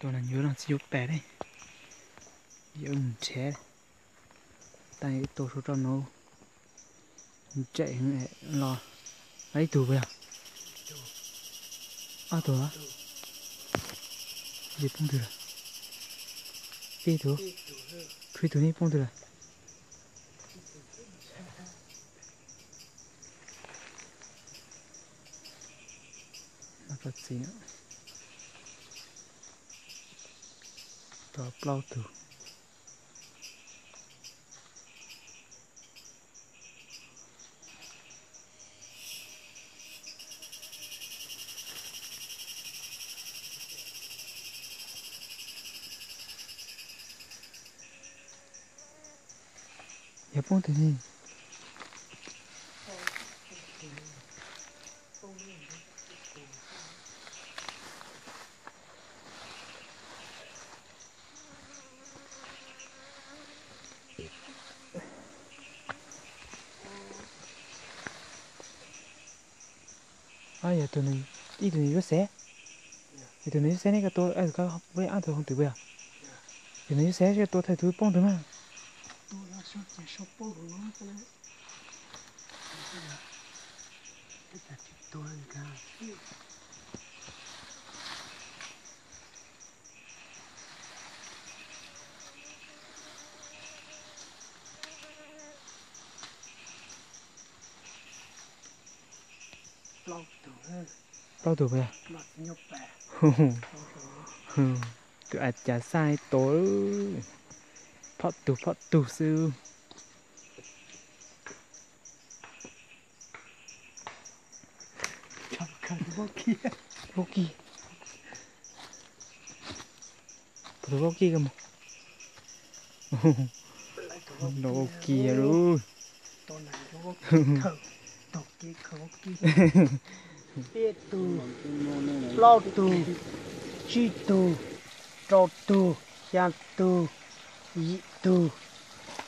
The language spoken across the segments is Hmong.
Tus no yuav los tsis yuav pem ne, yuav mus nrhiav. Tab ib tug sau rau no, ntsem los, ib tug puas yog? Ob tug los? Peb tug, tshuav ib tug ne poob twg lawm? Tau plaub tug. Yog poob twg ne? Yog tus, ib tug nws yuav xev, yog tus nws yuav xev ne koj tua, ab tug hoo twm puas yog? Tus nws yuav xev koj tua thawj tug poob tug mas. Plaub tug puas yog? Tus a cas xaj ib tus, phom tug phom tug xwb. Vaub kib, tus vaub kib ko mus, tus vaub kib lauj. Peb tug, plaub tug, tsib tug, rau tug, xya tug, yim tug,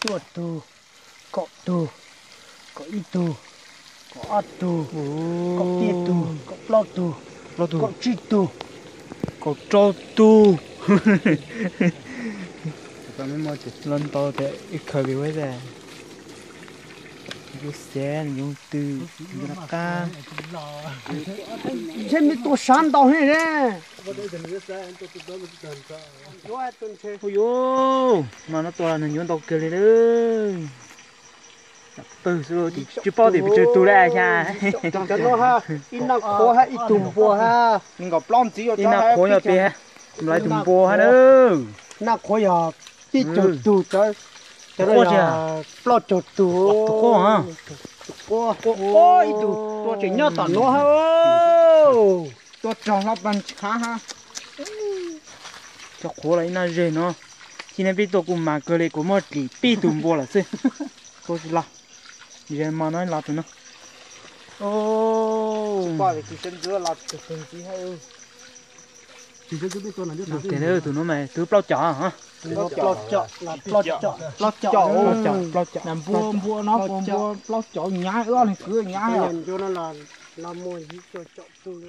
cuaj tug, kaum tug, kaum ib tug, kaum ob tug, kaum peb tug, kaum plaub tug, kaum tsib tug, kaum rau tug. Los ntau tias ib khaws li ua tas. Yuav xev yuav twg yuav laj qab. Ntshe me tua sav ntau heev ne. Hu yuav, mas no tua los nws yuav ntau kawg li lawm. Pawg xwb, tsis paub tias pes tsawg tug lawm xya. Ib nag qhuav hab ib tug npua hab. Ib nag qhuav yog peb, lawv tus npua hab na. Nag qhuav yog peb caug tug, cov no yog plaub caug tug. Ib tug tua tseem nyob tom nuav hab. Tua rog hlo pag ntshav hab. Cov qhuav los ib naj zeg no, txij no peb tua kuj mas kawg li, kuv muab dlim peb tug npua lawm xwb. Tua tsis los, ze mo no los tus no. Tus no mas twb plaub caug. Plaub caug, plaub caug, npua no npua plaub caug nyab, ob leeg kwv nyab. Los muaj yim cuaj caum tug.